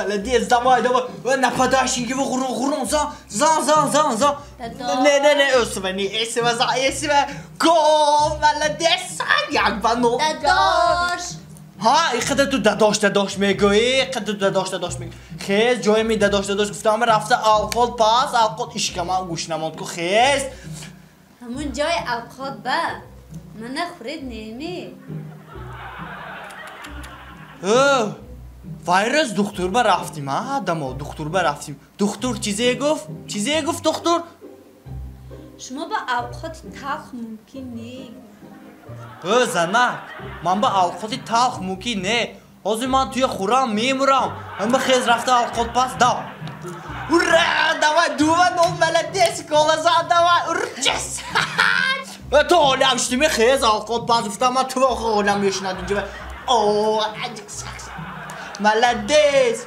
Молодец, давай, давай. Нападающий его ғурон, ғурон, зан, зан, зан, зан, зан. Не, не, не, өсве, не, эсве, за, эсве. Гол, молодец, 1-0. Дадош. Ҳа, иқадар ту дадош, дадош мегӯӣ, иқадар ту дадош, дадош мегӯӣ. Хез, ҷои ми дадош, дадош гуфтам, рафта авқот пас, авқот ишкаман гӯшнамонд ку, хез. Ҳамун ҷои авқот ба мана хӯред неми? Ӯ, вайрӯз духтур ба рафтим, а, адамо, духтур ба рафтим. Духтур чизе гуфт? Чизе гуфт духтур? Шумо ба авқоти талх мумкин не. Ӯ, занак, ман ба авқоти талх мумкин не. Ҳозир ман туя хӯрам, мемурам. Ҳама хез рафта авқот пас, дав. Ура, давай, 2-0, молодец, голаза, давай, урчес. Ту ҳолиам шудими, хез авқот пас гуфтам, ман ту ҳолиам мешунад инҷа. О, молодец.